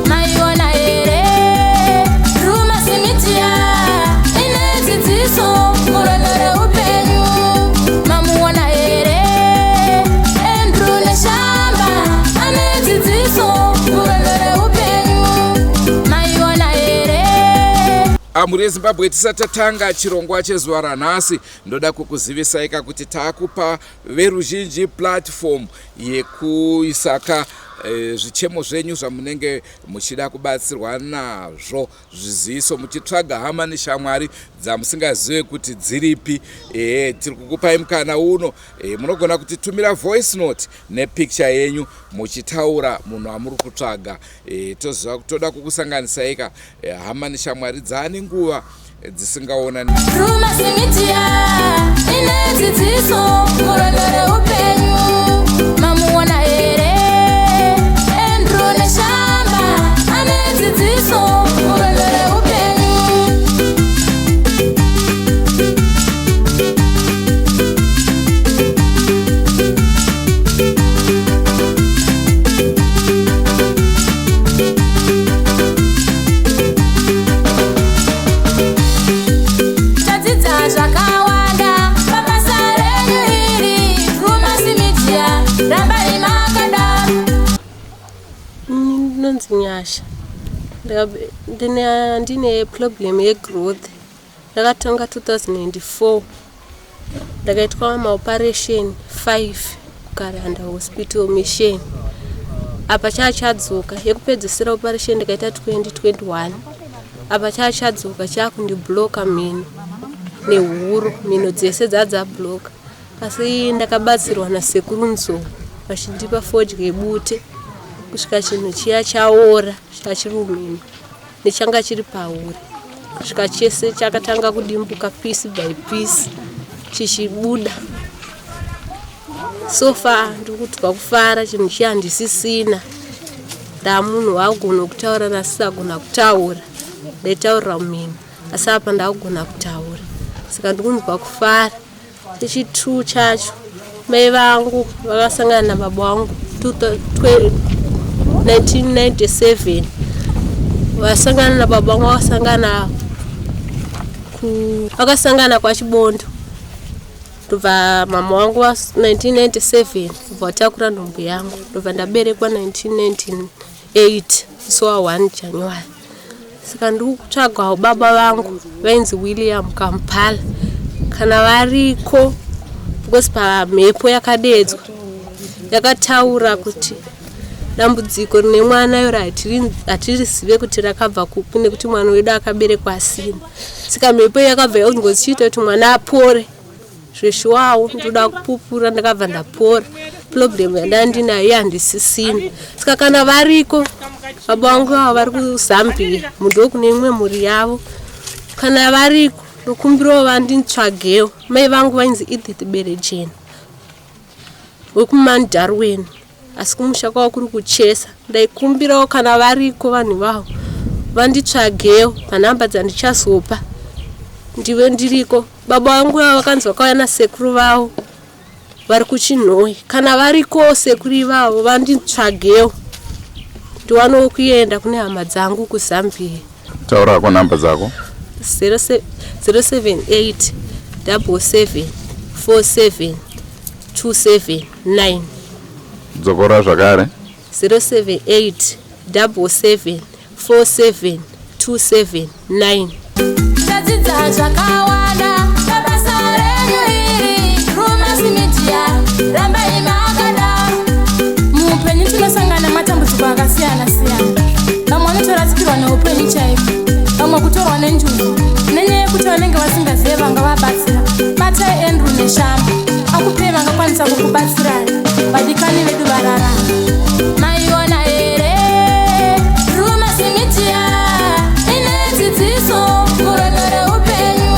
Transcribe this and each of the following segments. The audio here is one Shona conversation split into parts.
Maiona here Drewmas Media ine dzidziso murwendo reupenyu. Mamuona here Andrew Neshamba ane dzidziso murwendo reupenyu. Maiona here. Mhuri yeZimbabwe, tisati tatanga chirongwa chezuva ranhasi, ndoda kukuzivisaika kuti taakupa veruzhinji platform yekuisaka zvichemo zvenyu zvamunenge muchida kubatsirwa nazvo, zviziviso, muchitsvaga hama neshamwari dzamusingazive kuti dziripi. Tiri kukupai mukana uno. Munogona kutitumira voice note nepicture yenyu muchitaura munhu amuri kutsvaga. Toziva toda kukusanganisaika hama neshamwari dzaane nguva dzisingaonani. Drewmas Media ine dzidziso murwendo reupenyu. Mamuona here Andrew Neshamba ane dzidziso murwendo reupenyu. Tadzidza zvakawanda pabasa renyu iri. Drewmas Media, rambai makadaro. Ndinonzi Nyasha. Ndine problem yegrowth. Ndakatanga 2004, ndakaitwa maoperation 5 kuKaranda Hospital Mission. Apa chachadzoka. Yekupedzisira operation ndikaita 2021. Apa chachadzoka, chakundibloka mhino nehuro, mhino dzese dzadzabloka. Asi ndakabatsirwa naSekuru Nzou vachindipa fodya yebute kusvika chinhu chiya chaora chachiri mumhino nechanga chiri pauri, kusvika chese chakatanga kudimbuka piece by piece chichibuda. So far ndiri kutwa kufara, chinhu chiya handisisina. Ndamunhu wagona kutaura, nasisagona kutaura, ndaitaurira mumhino, asi apa ndakugona kutaura, saka ndikunzwa kufara. Chechi2 chacho, mai vangu vakasangana nababa vangu 1997. Vasangana nababa vangu, vakasangana kwaChibondo. Ndobva mama wangu 1997 ndobva vatakura nhumbu yangu, ndobva ndaberekwa 1998 musi wa1 January. Saka ndiri kutsvagawo baba vangu vainzi William Kampala, kana variko, because pamhepo yakadedzwa yakataura kuti dambudziko rine mwana iro hatirizive kuti rakabva kupi, nekuti mwana wedu akaberekwa asina. Saka mhepo yakabva yaungozichiita kuti mwana apore. Zveshuwawo ndoda kupupura, ndakabva ndapora. Problem yandanga ndinayo handisisina. Saka kana variko baba vangu ava vari kuZambia, mundo kune imwe mhuri yavo, kana variko ndokumbirawo vanditsvagewo. Mai vangu vainzi Edith Berejena wekuMount Darwin, asi kumusha kwavo kuri kuChesa. Ndaikumbirawo kana variko vanhu vavo vanditsvagewo panhamba dzandichazopa, ndive ndiriko. Baba vangu ava vakanzi vakauya nasekuru vavo vari kuChinhoyi. Kana variko sekuru ivavo vanditsvagewo, ndiwanewo kuenda kune hama dzangu kuZambia. Taurako nhamba dzako. 078 77 47 279. Dzokora zvakare. 078 77 47 279. Tadzidza zvakawanda pabasa renyu iri. Drewmas Media, rambai makadaro. Muupenyu tinosangana matambudziko akasiyana siyana. Vamwe vanotorasikirwa neupenyu chaiko, vamwe kutorwa nenjuzu nenyaya yekuti vanenge vasingazive vangavabatsira. Batai Andrew Neshamba akupei vangakwanisa kukubatsirai, vadikani vedu vararama. Maiona here Drewmas Media ine dzidziso murwendo reupenyu.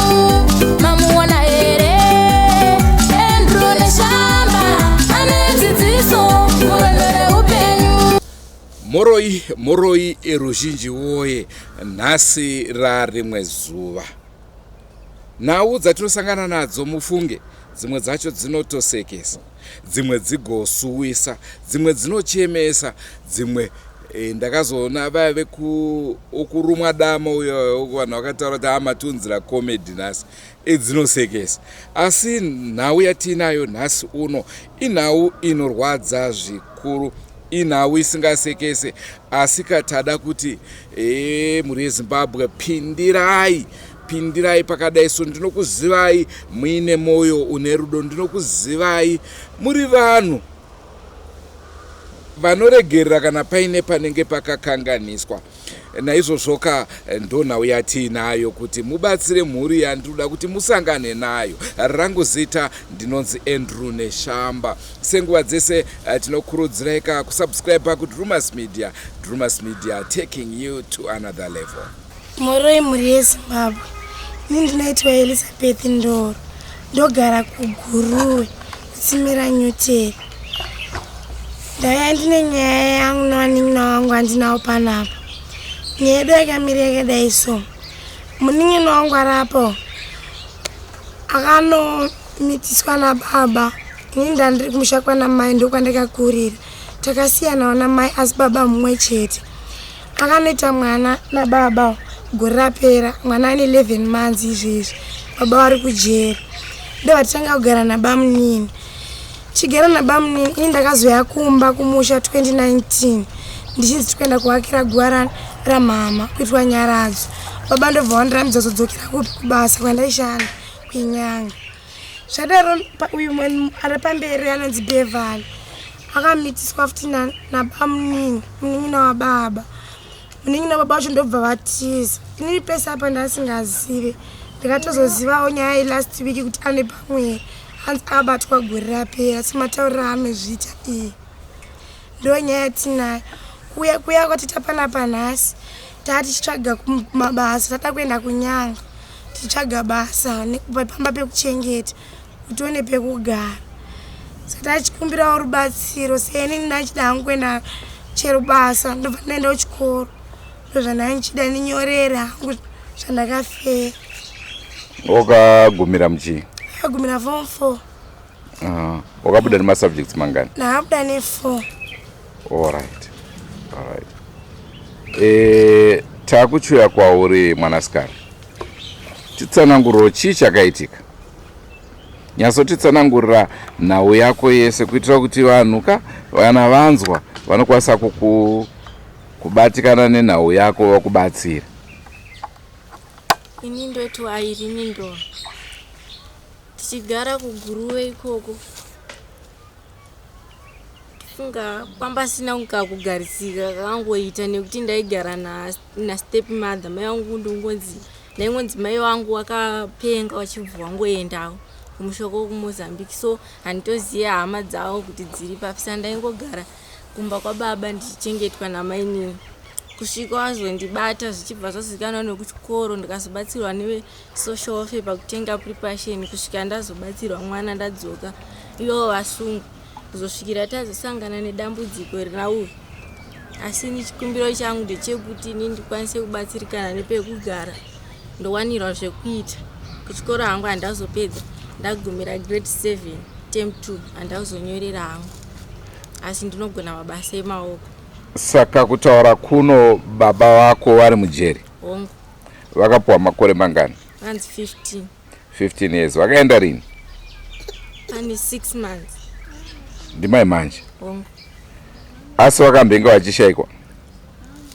Mamuona here Andrew Neshamba ane dzidziso murwendo reupenyu. Mhoroi, mhoroi ruzhinji woye, nhasi rarimwe zuva. Nhau dzatinosangana nadzo mufunge, dzimwe dzacho dzinotosekesa, dzimwe dzigosuwisa, dzimwe dzinochemesa, dzimwe e, ndakazoona vaya vekurumwa dama uyo vanhu vakataura kuti amatunzira comedy nhasi e, dzinosekesa. Asi nhau yatiinayo nhasi uno inhau inorwadza zvikuru, inhau isingasekese, asi katada kuti e, mhuri yeZimbabwe pindirai pindirai pakadai so. Ndinokuzivai muine mwoyo une rudo, ndinokuzivai muri vanhu vanoregerera kana paine panenge pakakanganiswa. Naizvozvoka ndonhau yatiinayo kuti mubatsire mhuri yandinoda kuti musangane nayo. Rangu zita ndinonzi Andrew Neshamba. Senguva dzese tinokurudzirai ka kusubscribe kuDrumas Media. Drumas Media, taking you to another level. Mhoroi mhuri yeZimbabwe. Ini ndinoitwa Elizabeth Ndoro, ndogara kuGuruwe, kutsimira Newton. Ndauya ndine nyaya yangu nevanin'ina wangu andinawo panapa. Nyaya yedu yakamira yakadai so. Munin'ina wangu ari apo akanomitiswa nababa. Ini ndandiri kumusha kwana mai, ndokwandakakurira. Takasiyanawo namai asi baba mumwe chete. Akanoita mwana nababa gore rapera, mwana ane 11 months izvezvi, baba vari kujeri. Ndovatanga kugara nabamunini. Chigara nabamunini, ini ndakazoya kumba kumusha 2019 ndichinzi tikuenda kuakira guva ramama kuitwa nyaradzo. Baba ndobva vandirambidza kuzodzokera kupi kubasa kwandaishanda kuinyanga. Zvadaro uyu ari pamberi anonzi Beverly akamitiswa futi nabamunini, munin'ina wababa. Munin'ina wababa wacho ndobva vatiza. Inini pese apa ndasingazive, ndikatozozivawo nyaya yelast week kuti ane pamwiri, hanzi abatwa gore rapera sematauriro aanozviita iye. Ndo nyaya yatinayo. Kuya kuya kwatita panapa nhasi, taa tichitsvaga mabasa, tada kuenda kunyanga tichitsvaga basa pamba pekuchengeta kuti tione pekugara. Saka tachikumbirawo rubatsiro. Seni ndachida hangu kuenda chero basa, ndobva ndaenda kuchikoro, ndozvandanga ninyorere hangu zvandakafera. Wakagumira muchii? Akagumira form 4. Wakabuda nemasubjects mangani? Ndakabuda ne4. Alright. Takuchiuya kwauri mwanasikana, titsananguriro chii chakaitika, nyatsotitsanangurira nhau yako yese kuitira kuti vanhu ka vana vanzwa vanokwanisa kubatikana nenhau yako vakubatsira. Ini ndoitwa Irene Ndoro, tichigara kuGuruve ikoko. Funga kwambasina kugarisika kakangoita nekuti ndaigara nastep mother, mai vangu. Ndingonzi ndaingonzi mai vangu wakapenga, wachibva wangoendawo kumushoko kuMozambique, so handitoziva hama dzavo kuti dziri papi. Saka ndaingogara kumba kwababa ndichichengetwa namainini kusvika wazondibata, zvichibva zvazivikanwa nekuchikoro. Ndikazobatsirwa nevesocial welfare pakutenga preparation kusvika ndazobatsirwa mwana ndadzoka, ivo vasungwa, kuzosvikira tazosangana nedambudziko rinauri. Asi ni chikumbiro changu ndechekuti ini ndikwanise kubatsirikana nepekugara, ndowanirwa zvekuita. Kuchikoro hangu handazopedza, ndagumira grade 7 term 2, handazonyorera hangu, asi ndinogona mabasa emaoko. Saka kutaura kuno baba vako vari mujeri? Hongu. Vakapiwa makore mangani? Vanzi 15. 15 years. Vakaenda rini? Pane 6 months. Ndimai manje? Hongu. Asi vakambenge vachishayikwa?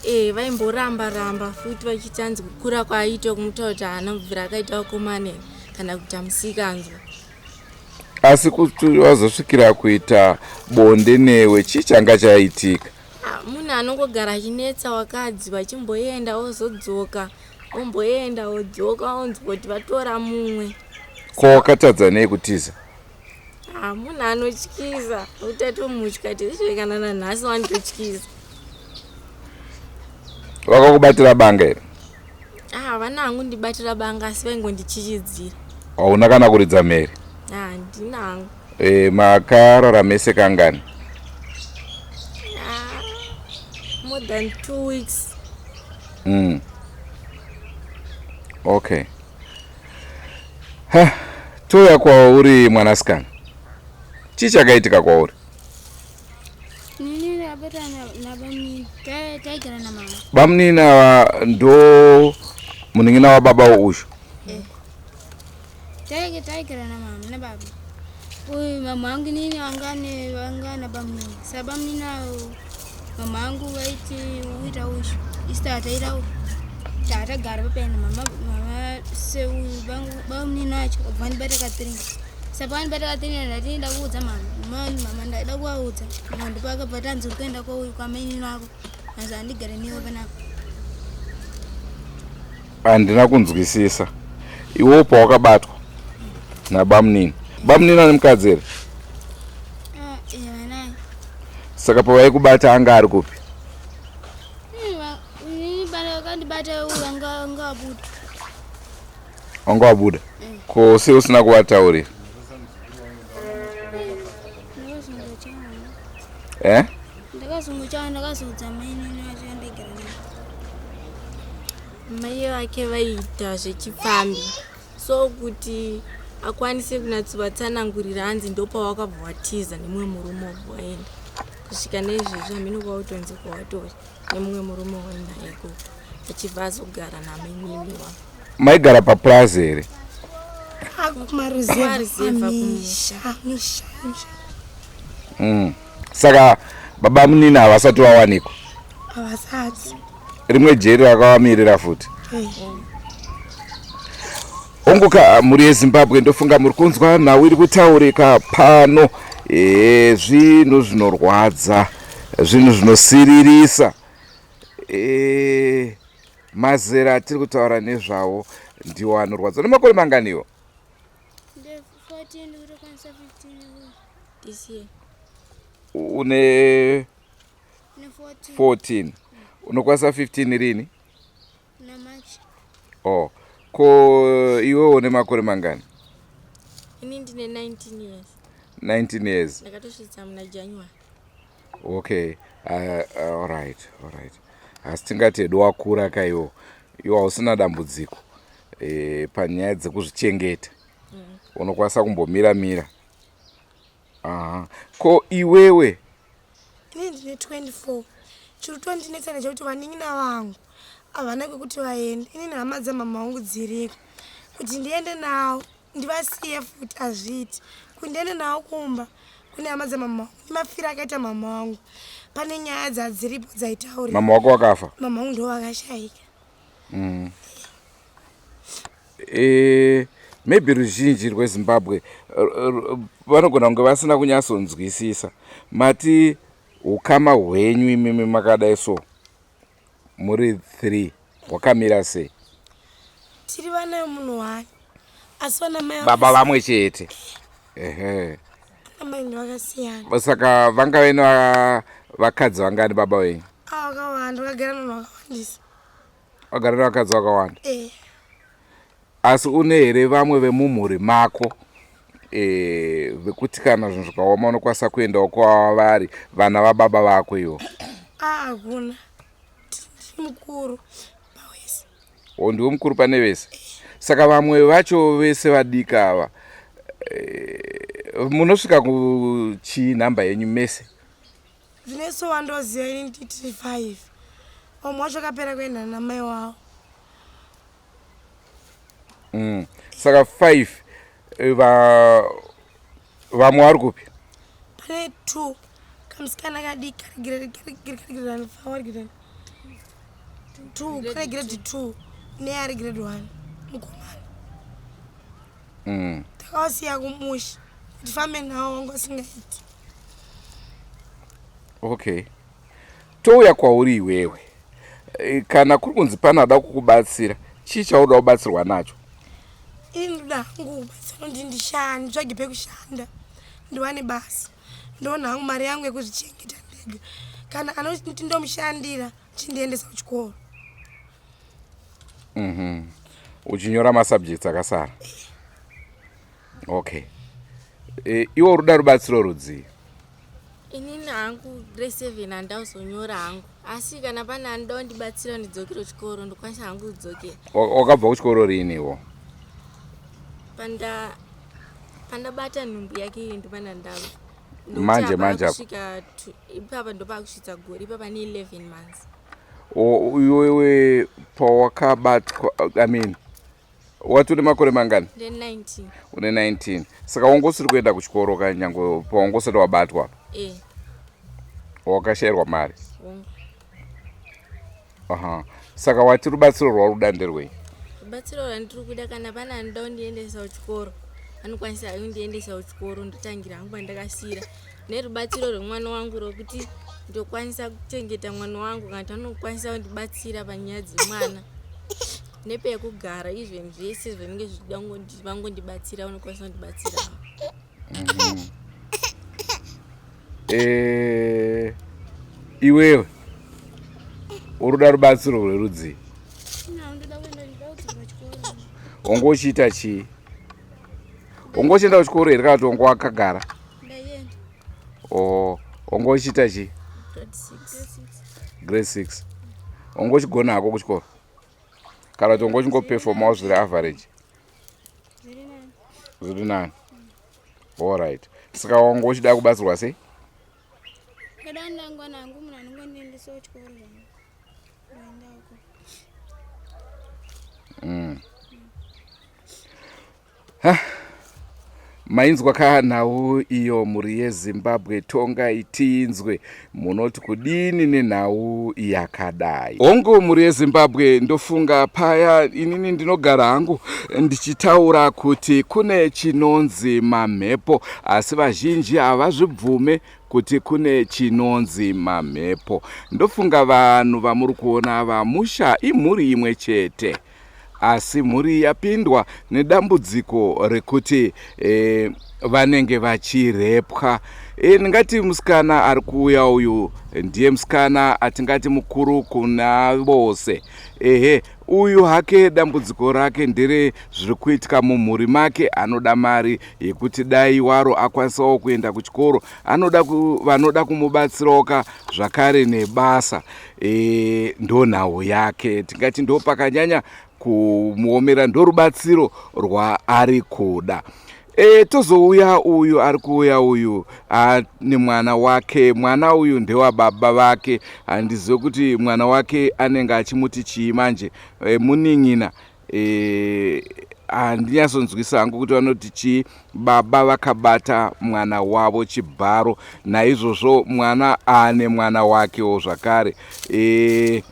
E, vaimboramba ramba futi vachiti kukura kwaaitwa kumutaura kuti haana kubvira akaita vakomane kana kuita musikanzwa. Asi kuti vazosvikira kuita bonde newe, chii changa chaitika? Ah, munhu anongogara achinetsa wakadzi, vachimboenda ozodzoka, omboenda odzoka, onzwa kuti vatora mumwe. Ko wakatadza nei kutiza? Ah, munhu anotyisa kuti atomutya tizve kana nanhasi wanototyisa. Vakakubatira banga here? Ah, havana hangu ndibatira banga, asi vaingondichichidzira. Hauna kana kuridza mhere? Ah, handina hangu. E, makarara mese kangani? Ah, More than 2 weeks. Okay. Ha, touya kwauri mwanasikana. Chii chakaitika kwauri? Nini ndakabata nabamnini, taigara namama. Bamunini ava ndo munin'ina wababa uyu? Taigara namama nababa. Uyu mama wangu nini vanga nabamnini. Saka bamnini avo mama vangu vaiti uita ushu. Isu tataita tatagara papena mama mama seuyu bamnini vacho vabva vandibata ka3. Saka pavandibata ka3 ndati ndida kuudza mama. Mama ndaida kuvaudza. Mama ndipo akabva tanzi uri kuenda kwauyu kwamainini vako. Hanzi handigare newe panapa. Handina kunzwisisa. Iwewo pawakabatwa nabamunini, bamunini ane mukadzi here? Vanaye. Saka pavaikubata anga ari kupi? Inini vakandibata uyu anga abuda. Wanga wabuda? Ko sei usina kuvataurira? Ndakazongochaona. Eh? Ndakazongochaona, ndakazoudza mainini vacho vandaigara navo. Mai vake vaiita zvechipfambi, so kuti akwanise kunyatsovatsanangurira hanzi ndopawakabva watiza nemumwe murume wabva waenda. Kusvika naizvezvi hameno kwautonzi kwawatori nemumwe murume wainaye ikoko, achibva azogara namainini wavo. Maigara papurazi here? Kumaruzevha. Kumaruzevha. Misha misha misha. Saka baba munini havasati vawanikwa? Havasati. Rimwe jeri rakavamirira futi. Ongoka mhuri yeZimbabwe, ndofunga muri kunzwa nhau iri kutaurika pano. Zvinhu zvinorwadza, zvinhu zvinosiririsa. Mazera atiri kutaura nezvawo ndiwo anorwadza. Nemakore manganiwo? Nde 14, ndikutokwanisa 15 this year. Une Ne 14. 14, unokwanisa 15 rini? NaMarch. Oh, ko iwewo une makore mangani? Ini ndine 19 years. 19 years? Ndakatosvitsa muna January. Okay, alright, asi tingati hedu wakura kaiwo. Iwo hausina dambudziko panyaya dzekuzvichengeta? Unokwanisa kumbomira mira. Aha, ko iwewe? Ini ndine 24. Chiri kutondinetsa ndechekuti vanin'ina vangu havana kwekuti vaende. Inini hama dzamama vangu dziriko, kuti ndiende navo ndivasiye futi hazviiti. Kuti ndiende navo kumba kune hama dzamama vangu, nemafiro akaita mama vangu, pane nyaya dzadziripo dzaitaurika. Mama wako wakafa? Mama vangu ndo vakashayika. Maybe ruzhinji rweZimbabwe vanogona kunge vasina kunyatsonzwisisa. Mati ukama hwenyu imimi makadai so muri 3 hwakamira sei? Tiri vana vemunhu wani, asi vana mai Baba vamwe chete, ehe. Vana mai ndovakasiyana. Saka vangave nevakadzi vangani baba venyu? Vakawanda, vakagara navanhu vakawandisa. Vagara nevakadzi vakawanda? E. Asi une here vamwe vemumhuri mako vekuti kana zvinhu zvikaoma unokwanisa kuendawo kwavari, vana vababa vako ivo? A, hakuna. Ndiri mukuru pawese. O, ndiwe mukuru pane vese. Saka vamwe vacho vese vadiki ava. Munosvika kuchii nhamba yenyu mese? Zvineso wandoziva ini nditiri 5. Vamwe wacho akapera kuenda namai wavo. Saka 5, vamwe vari kupi? Pane 2, kamusikana kadiki kari grade 4, ari grade 2, kari grade 2 neari grade 1 mukomana. Takavasiya kumusha kuti fambe navo, vanga vasingaiti. Okay, touya kwauri iwewe. Kana kuri kunzi panada kukubatsira, chii chaunoda kubatsirwa nacho? Ini ndoda hangu kubatsira kuti ndishande, nditsvage pekushanda, ndiwane basa, ndoona hangu mari yangu yekuzvichengeta ndega. Kana anoti ndomushandira, chindiendesa kuchikoro. Uchinyora masubjects akasara. Okay, iwe uri kuda rubatsiro rudzii? Inini hangu grade 7 handazonyora hangu asi kana pane anoda kundibatsira ndidzokere kuchikoro ndokwanisa hangu kudzokera. Wakabva kuchikoro riiniwo? Panda pandabata nhumbu yake iyo ndopanda ndabva. Manje manje apo. Kusvika ipapa ndopakusvitsa gore ipapa ne 11 months. Iwewe pawakabatwa I mean wati une makore mangani? Ndine 19. Une 19. Saka wanga usiri kuenda kuchikoro ka nyange pawanga usati wabatwa? Eh. Wakashayirwa mari? Hongu. Aha. Saka wati rubatsiro rwauri kuda nderwei? Rubatsiro rwandiri kuda kana pane anoda kundiendesa kuchikoro anokwanisa kundiendesa kuchikoro ndotangira hangu pandakasiira nerubatsiro rwemwana wangu rwekuti ndokwanisa kuchengeta mwana wangu kana kuti anokwanisa kundibatsira panyaya dzemwana nepekugara even zvese zvanenge zvichida vangondibatsira vanokwanisa kundibatsira. Eh, iwewe uri kuda rubatsiro rwerudzii? Wanga uchiita chii? Wanga uchienda kuchikoro here kana kuti wanga wakagara? Oh, wanga uchiita chii? Grade 6. Wanga uchigona hako kuchikoro kana kuti wanga uchingoperformawo zviri average? Zviri nani. Alright. Saka wanga uchida kubatsirwa sei? Kada ndangwana hangu munhu anongondiendesa kuchikoro zvangu. Ndoenda uko. Ha. Mainzwa ka nhau iyo mhuri yeZimbabwe tongai tinzwe munoti kudini nenhau yakadai. Hongu mhuri yeZimbabwe ndofunga paya inini ndinogara hangu ndichitaura kuti kune chinonzi mamhepo asi vazhinji havazvibvume kuti kune chinonzi mamhepo. Ndofunga vanhu vamuri kuona ava musha imhuri imwe chete. Asi mhuri yapindwa nedambudziko rekuti e, vanenge vachirepwa. E, ndingati musikana ari kuuya uyu ndiye musikana atingati mukuru kuna vose. Ehe, uyu hake dambudziko rake ndere zviri kuitika mumhuri make. Anoda mari yekuti dai waro akwanisawo kuenda kuchikoro. Anoda ku, vanoda kumubatsirawoka zvakare nebasa. E, ndonhau yake tingati ndopakanyanya kumuomera ndorubatsiro rwaari kuda. E, tozouya uyu ari kuuya uyu ane mwana wake. Mwana uyu ndewababa vake, handizive kuti mwana wake anenge achimuti chii manje. E, munin'ina e, handinyatsonzwisa hangu kuti vanoti chii. Baba vakabata mwana wavo chibharo, naizvozvo mwana ane mwana wakewo zvakare. E,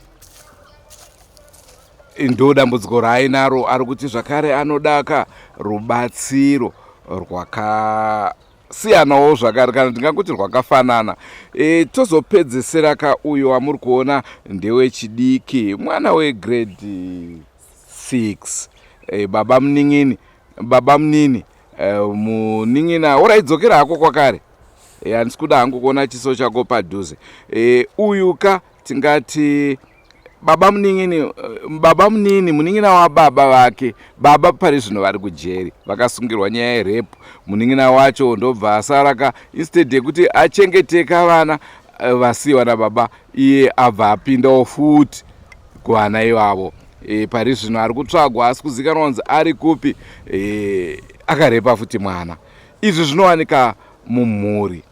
ndo dambudziko raainaro, ari kuti zvakare anodaka rubatsiro rwakasiyanawo zvakare, kana ndingangoti rwakafanana. E, tozopedzesera ka uyo wamuri kuona ndewechidiki, mwana wegrade 6. E, baba munin'ini, baba munini, e, munin'ina oraidzokera hako kwakare. E, handisi kuda hangu kuona chiso chako padhuze. E, uyu ka tingati baba munin'ini, baba munini, munin'ina wababa vake. Baba pari zvino vari kujeri, vakasungirwa nyaya yerepu. Munin'ina wacho ndobva asara ka, instead yekuti achengeteka vana vasiyiwa nababa, iye abva apindawo futi kuvana ivavo. E, pari zvino ari kutsvagwa asi kuzikanwa kunzi ari kupi. E, akarepa futi mwana. Izvi zvinowanika mumhuri,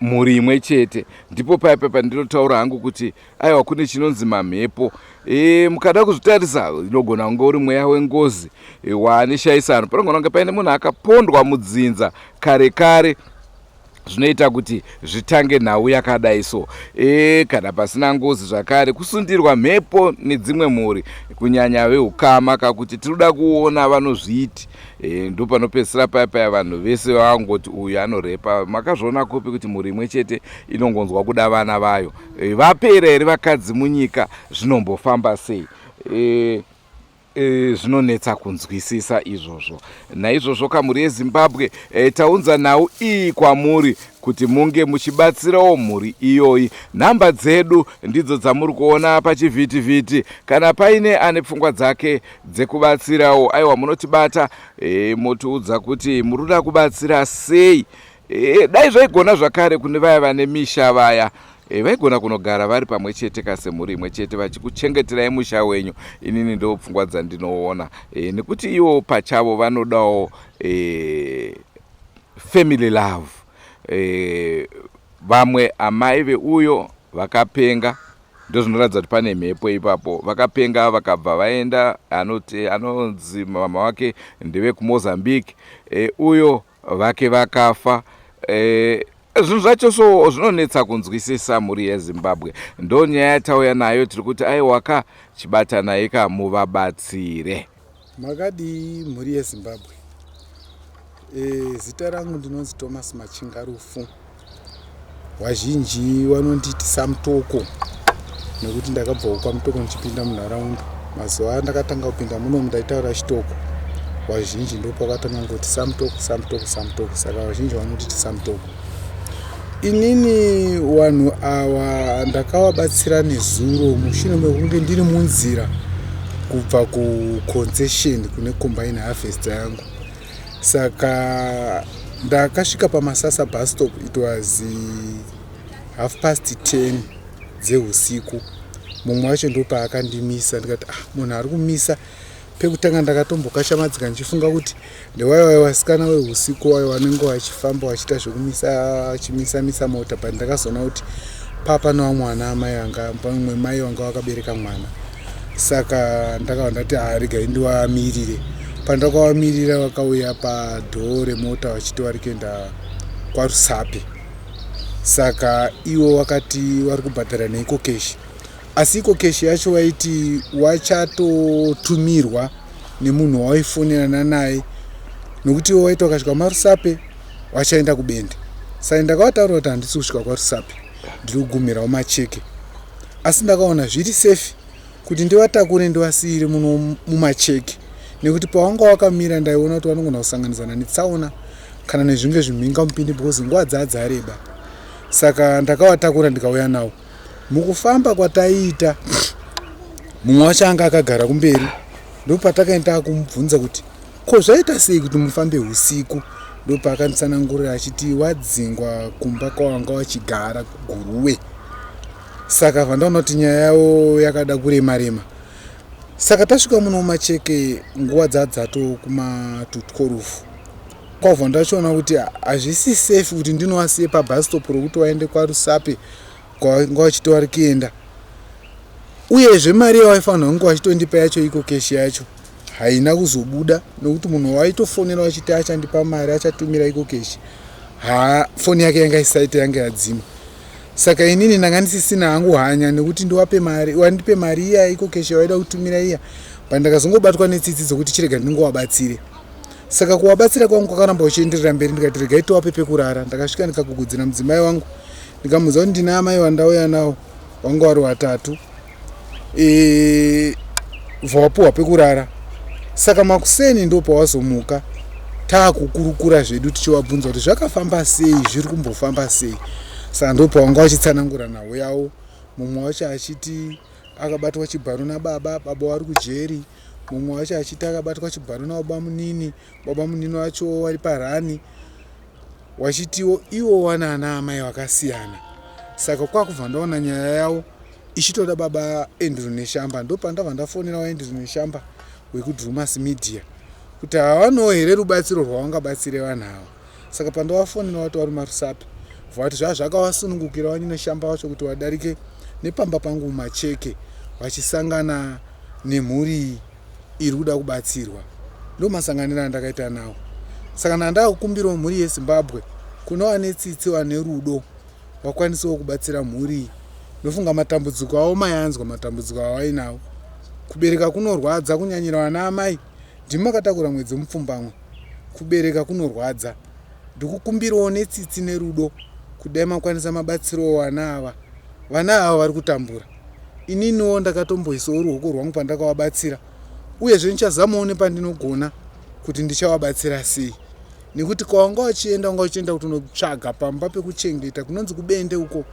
mhuri imwe chete. Ndipo paya paya pandinotaura hangu kuti aiwa kune chinonzi mamhepo. E, mukada kuzvitarisa inogona kunge uri mweya wengozi e, waane shaisano. Panogona kunge paine munhu akapondwa mudzinza kare kare, zvinoita kuti zvitange nhau yakadai so. E, kana pasina ngozi zvakare kusundirwa mhepo nedzimwe mhuri, kunyanya veukama, kakuti tinoda kuona vanozviiti. E, ndopanopedzisira paya paya vanhu vese vangoti uyu anorepa. Makazviona kupi kuti mhuri imwe chete inongonzwa kuda vana vayo? E, vapera here vakadzi munyika? Zvinombofamba sei? E, e, zvinonetsa kunzwisisa izvozvo. Naizvozvo kamhuri yeZimbabwe, e, taunza nhau iyi kwamuri kuti munge muchibatsirawo mhuri iyoyi. Nhamba dzedu ndidzo dzamuri kuona pachivhitivhiti. Kana paine ane pfungwa dzake dzekubatsirawo, aiwa munotibata, e, motiudza kuti muri kuda kubatsira sei. E, dai zvaigona zvakare kune vaya vane misha vaya e, vaigona kunogara vari pamwe chete kasemhuri imwe chete vachikuchengeterai musha wenyu. Inini ndo pfungwa dzandinoona e, nekuti ivo pachavo vanodawo e, family love. E, vamwe amai veuyo vakapenga, ndozvinoratidza kuti pane mhepo ipapo. Vakapenga vakabva vaenda, anoti anonzi mama wake ndevekuMozambique. E, uyo vake vakafa. E, zvinhu zvacho so zvinonetsa kunzwisisa mhuri yeZimbabwe. Ndo nyaya yatauya nayo, tiri kuti aiwaka chibatanai ka muvabatsire. Makadii mhuri yeZimbabwe? E, zita rangu ndinonzi Thomas Machingarufu. Vazhinji vanonditi Samutoko nekuti ndakabvawo kwaMutoko ndichipinda munharaunda. Mazuva andakatanga kupinda muno ndaitaura chitoko. Vazhinji ndopakatanga kungoti Samutoko, Samutoko, Samutoko. Saka vazhinji vanonditi Samutoko. Inini vanhu ava ndakavabatsira nezuro mushure mekunge ndiri munzira kubva kuconcession kune combine harvest yangu. Saka ndakasvika paMasasa bus stop, it was 10:30 dzehusiku. Mumwe wacho ndopaakandimisa, ndikati ah, munhu ari kumisa. Pekutanga ndakatombokashamadzika ndichifunga kuti ndewaiwai vasikana wehusiku wayo vanenge vachifamba vachiita zvekumisa vachimisa-misa mota, but ndakazoona kuti papa nevamwe vana amai vanga pamwe mai vanga vakabereka mwana. Saka ndakabva ndati ah, regai ndivamirire. Pandakavamirira vakauya padhoo remota vachiti vari kuenda kwaRusape. Saka ivo vakati vari kubhadhara neEcoCash, asi EcoCash yacho vaiti wachatotumirwa nemunhu wawaifonerana naye, nokuti ivo vaiti vakasvika maRusape vachaenda kuBende. Saka ndakavataurira kuti handisi kusvika kwaRusape, ndiri kugumirawo Macheke, asi ndakaona zviri safe kuti ndivatakure ndivasiyire muno muMacheke, nekuti pawanga wakamira ndaiona kuti vanogona kusanganisana netsaona kana nezvinge zvimhinga mupindi, because nguva dzaa dzareba. Saka ndakavatakura ndikauya nawo. Mukufamba kwataiita, mumwe wacho anga akagara kumberi, ndopatakaenda kumubvunza kuti ko zvaita sei kuti mufambe usiku. Ndopaakanditsanangurira achiti wadzingwa kumba kwawanga wachigara kuGuruwe. Saka vandaona kuti nyaya yavo yakada kurema rema. Saka tasvika muno muMacheke nguva dzadzato kuma 12, kwabva ndachiona kuti hazvisi safe kuti ndinovasiye pabus stop rokuti vaende kwaRusape kwavanga vachiti vari kuenda. Uyezve mari yavaifanira kunge vachitondipa yacho EcoCash yacho haina kuzobuda, nokuti munhu waitofonera vachiti achandipa mari, achatumira EcoCash, ha, foni yake yanga isaita, yanga yadzima. Saka inini ndanga ndisisina hangu hanya nekuti ndiwape mari, wandipe mari iya EcoCash yawaida kutumira iya, pandakazongobatwa netsitsi dzokuti chirega ndingowabatsire. Saka kuwabatsira kwangu kwakaramba kuchienderera mberi, ndikati regai tiwape pekurara. Ndakasvika ndikagugudzira mudzimai wangu, ndikamuudza kuti ndine amai vandauya nawo, vanga vari vatatu, e, vawapuhwa pekurara. Saka makuseni ndo pawazomuka taakukurukura zvedu tichivabvunza kuti zvakafamba sei, zviri kumbofamba sei. Saka ndo pawanga vachitsanangura nhau yavo, mumwe wacho achiti akabatwa chibharo nababa, baba vari kujeri, mumwe wacho achiti akabatwa chibharo nababa munini, baba munini wacho vari parani, wachitiwo iwo wana ana amai vakasiyana. Saka kwakubva ndaona nyaya yavo ichitoda baba Andrew Neshamba, ndopandabva ndafonera waAndrew Neshamba wekuDrumas Media kuti havanawo here rubatsiro rwavangabatsire vanhu ava. Saka pandavafonera vati vari maRusape, vati zvaa zvakavasunungukira vaNeshamba vacho kuti vadarike nepamba pangu muMacheke vachisangana nemhuri iri kuda kubatsirwa. Ndo masanganiro andakaita nawo. Saka ndandakukumbirawo mhuri yeZimbabwe, kune vane tsitsi, vane rudo, vakwanisewo kubatsira mhuri iyi. Ndofunga matambudziko avo mayanzwa, matambudziko avainawo. Kubereka kunorwadza, kunyanyira vana amai, ndimi makatakura mwedzi mupfumbamwe. Kubereka kunorwadza. Ndikukumbirawo netsitsi nerudo kudai makwanisa mabatsirawo vana ava. Vana ava vari kutambura. Ininiwo ndakatomboisawo ruoko rwangu pandakavabatsira, uyezve ndichazamawo nepandinogona kuti ndichavabatsira sei, nekuti kwavanga vachienda vanga vachienda kuti unotsvaga pamba pekuchengeta kunonzi kuBende uko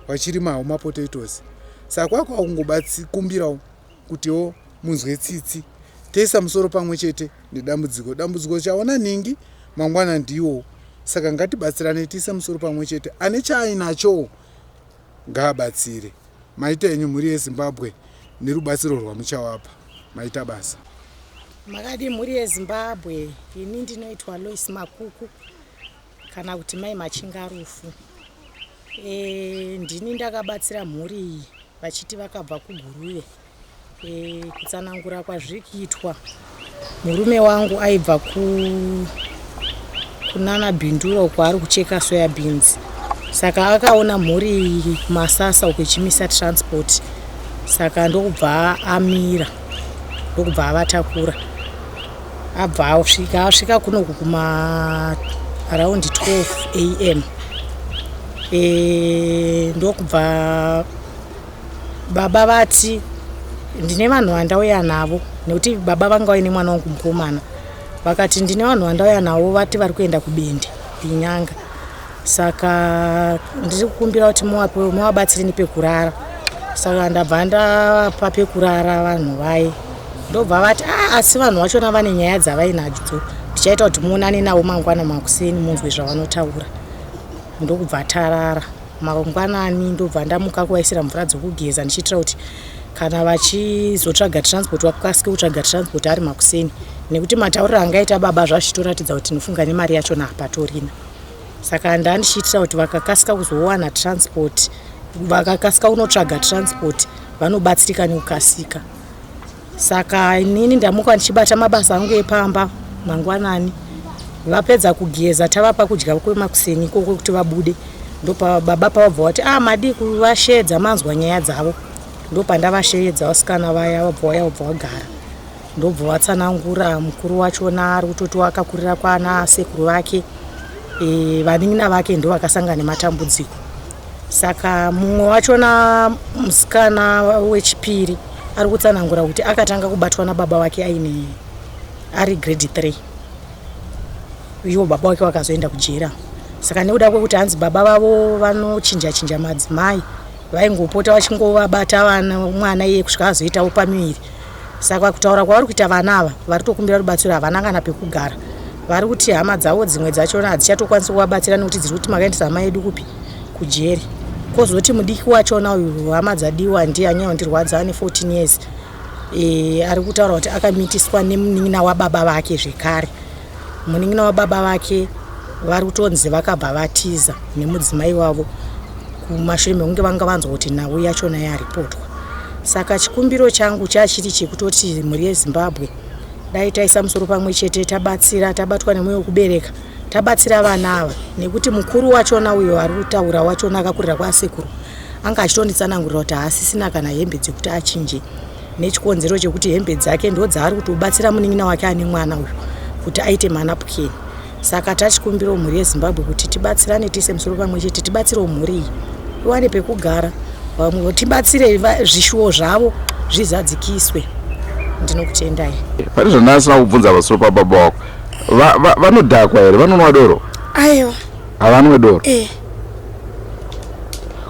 vachirimawo mapotatoes. Saka kwakwa kungokumbirawo kutiwo munzwe tsitsi, toisa musoro pamwe chete nedambudziko. Dambudziko chaona ningi mangwana ndiwo. Saka ngatibatsirane tiise musoro pamwe chete, ane chaainachowo ngaabatsire. Maita henyu mhuri yeZimbabwe nerubatsiro rwamuchawapa. Maita basa. Makadii mhuri yeZimbabwe, ini ndinoitwa Lois Makuku kana kuti Mai Machingarufu. E, ndini ndakabatsira mhuri iyi vachiti vakabva kuGuruve. E, kutsanangura kwazviri kuitwa murume wangu aibva ku kunana Bindura uko ari kucheka soya beans saka akaona mhuri iyi kumasasa uko ichimisa transport saka ndokubva amira ndokubva avatakura abva asvika asvika kunoku kuma around 12 am e, ndokubva Baba vati ndine vanhu vandauya navo nekuti baba vanga vaine mwana wangu mukomana vakati ndine vanhu vandauya navo vati vari kuenda kubende inyanga saka ndiri kukumbira kuti muvabatsire nepekurara saka ndabva ndavapa pekurara vanhu vaye ndobva vati ah, asi vanhu vachona vane nyaya dzavainadzo ndichaita kuti muonane navo mangwana makuseni munzwe zvavanotaura ndokubva tarara Mangwanani ndobva ndamuka kuvaisira mvura dzokugeza ndichiitira kuti kana vachizotsvaga transport vakasike kutsvaga transport ari makuseni nekuti matauriro angaita baba zvazvitoratidza kuti ndinofunga nemari yachona hapatorina saka ndandichiitira kuti vakakasika kuzowana transport vakakasika kunotsvaga transport vanobatsirika nekukasika Saka inini ndamuka ndichibata mabasa angu epamba mangwanani vapedza kugeza tavapa kudya kwemakuseni ikoko kuti vabude ndopa baba pavabva vati ah madii kuvasheedza manzwa nyaya dzavo ndopandavasheedza vasikana vaya vabva vaya vabva vagara ndobva vatsanangura mukuru wachona ari kutoti wakakurira kwana sekuru vake e, vanin'ina vake ndovakasangana nematambudziko saka mumwe wachona musikana wechipiri ari kutsanangura kuti akatanga kubatwa nababa vake aine ari grade 3 ivo baba vake vakazoenda kujera saka nekuda kwekuti hanzi baba vavo vanochinja chinja madzimai vaingopota vachingovabata vana mwana iye kusvika azoitawo pamiviri saka kutaura kwavari kuita vana ava vari tokumbira rubatsiro havana kana pekugara vari kuti hama dzavo dzimwe dzachona hadzichatokwanisi kuvabatsira nekuti dziri kuti makaendesa hama yedu kupi kujeri kozoti mudiki wachona uyu hama dzadiwa ndiye anyanya kundirwadza ane 14 years e, ari kutaura kuti akamitiswa nemunin'ina wababa vake zvekare munin'ina wababa vake vari kutonzi vakabva vatiza nemudzimai wavo kumashure mekunge vanga vanzwa kuti nhau yachona yaripotwa saka chikumbiro changu chachiri chekutoti mhuri yezimbabwe dai taisa musoro pamwe chete tabatsira tabatwa nemwoyo wekubereka tabatsira vana ava nekuti mukuru wachona uyo ari kutaura wachona akakurira kwasekuru anga achitonditsanangurira kuti haasisina kana hembe dzekuti achinje nechikonzero chekuti hembe dzake ndodzaari kutobatsira munin'ina wake ane mwana uyu kuti aite manapukeni saka tachikumbirawo mhuri yezimbabwe kuti tibatsirane tiise musoro pamwe chete tibatsirewo mhuri iyi iwane pekugara vamwe tibatsire zvishuwo zvavo zvizadzikiswe ndinokutendai pane zvandasina kubvunza pasoro pababa wako vanodhakwa here vanonwa doro aiwa havanwe doro eh.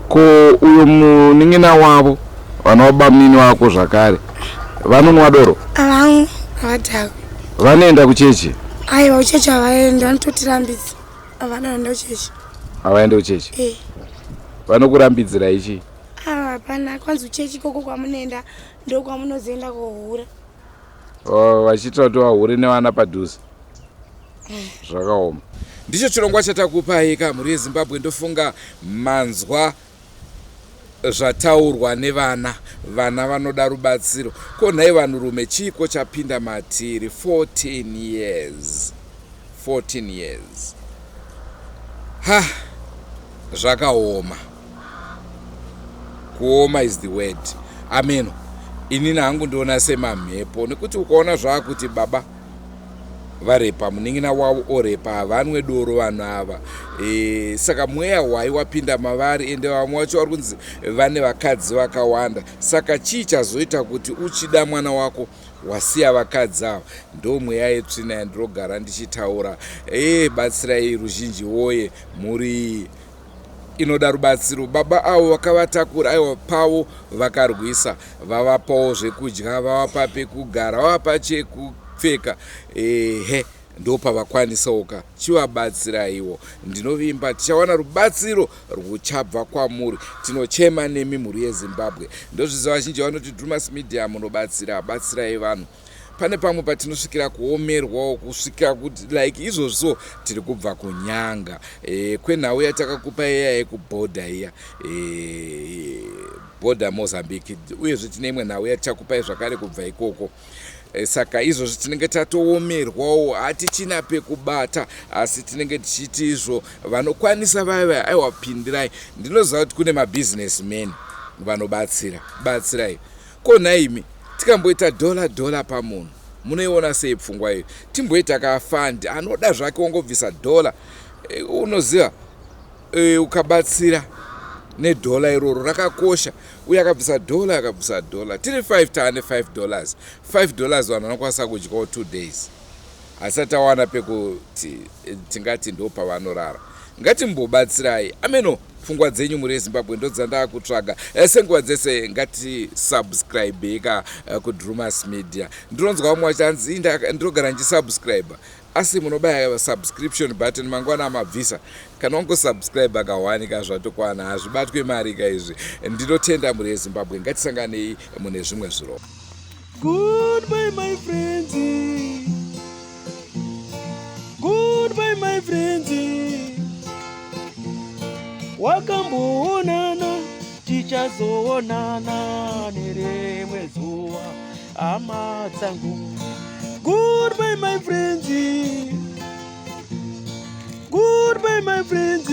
ko uyo munin'ina wavo vana vabamunini vako zvakare vanonwa doro avamwe havadhakwi vanoenda kuchechi aiwa kuchechi havaendi vanototirambidza havana kuenda kuchechi havaende kuchechi eh. vanokurambidzira ichi ava hapana kwanzi kuchechi ikoko kwamunoenda ndokwamunozoenda kohura Oh, vachiitira kuti vahure nevana padhuze zvakaoma ndicho chirongwa chatakupai ka mhuri yezimbabwe ndofunga manzwa zvataurwa nevana vana vanoda rubatsiro ko nhai vanhurume chiiko chapinda matiri 14 years 14 years ha zvakaoma kuoma is the word ameno inini hangu ndiona semamhepo nekuti ukaona zvaakuti baba varepa munin'ina wavo orepa havanwe doro vanhu ava e, saka mweya hwai wapinda mavari ende vamwe vacho vari kunzi vane vakadzi vakawanda saka chii chazoita kuti uchida mwana wako wasiya vakadzi ava ndo mweya yetsvina yandinogara ndichitaura e batsirai ruzhinji woye mhuri iyi inoda rubatsiro baba avo vakavatakura aiwa pavo vakarwisa vavapawo zvekudya vavapa pekugara vavapa chekupfeka ehe Ndopavakwanisawoka chivabatsiraiwo. Ndinovimba tichawana rubatsiro rwuchabva kwamuri. Tinochema nemi mhuri yeZimbabwe. Ndozviziva vazhinji vanoti Drumas Media munobatsira, batsirai vanhu. Pane pamwe patinosvikira kuomerwawo kusvika kuti like izvozvi so tiri kubva kunyanga e, kwenhau yatakakupa iya yekubhodha iya e, bhodha Mozambique uyezve tine imwe nhau yatichakupai zvakare kubva ikoko. Eh, saka izvozvi tinenge tatoomerwawo hatichina pekubata asi tinenge tichiti izvo vanokwanisa vaya vaya aiwa pindirai ndinoziva kuti kune mabusiness men vanobatsira batsirai ko nhaimi tikamboita dhola dhola pamunhu munoiona sei pfungwa iyo timboita kafandi anoda zvake wongobvisa dhola eh, unoziva e, ukabatsira nedhola iroro rakakosha uye akabvisa dhola akabvisa dhola tiri 5 taane 5 dollars 5 dollars vanhu vanokwanisa kudyawo 2 days asati awana pekuti eh, tingati ndo pavanorara ngatimbobatsirai ameno pfungwa dzenyu muri yezimbabwe ndodzandaa kutsvaga eh, senguva dzese ngatisubscribeka eh, kudrumas media ndinonzwa vamwe vachanzi ndinogara ndichisubscribe Asi munobaya subscription button mangwana amabvisa kana wangosubscribe kahwani ka zvatokwana hazvibatwe mari ka izvi ndinotenda mhuri yezimbabwe ngatisanganei mune zvimwe zviro Goodbye my friends. Goodbye my friends. Wakamboonana tichazoonana nerimwe zuva hama dzangu. Goodbye my friends. Goodbye my friends.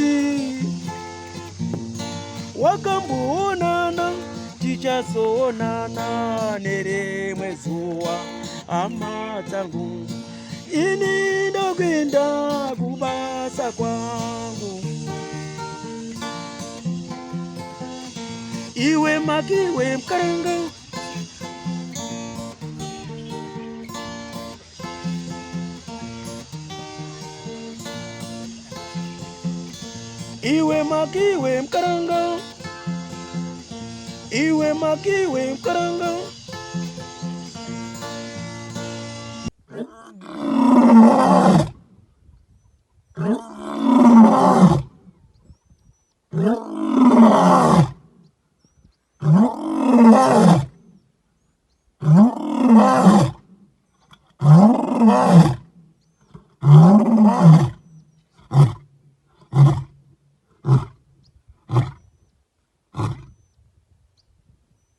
Wakamboonana tichazoonana nerimwe zuva hama dzangu. Ini ndokuenda kubasa kwangu. Iwe makiwe mkaranga Iwe makiwe mkaranga Iwe makiwe mkaranga.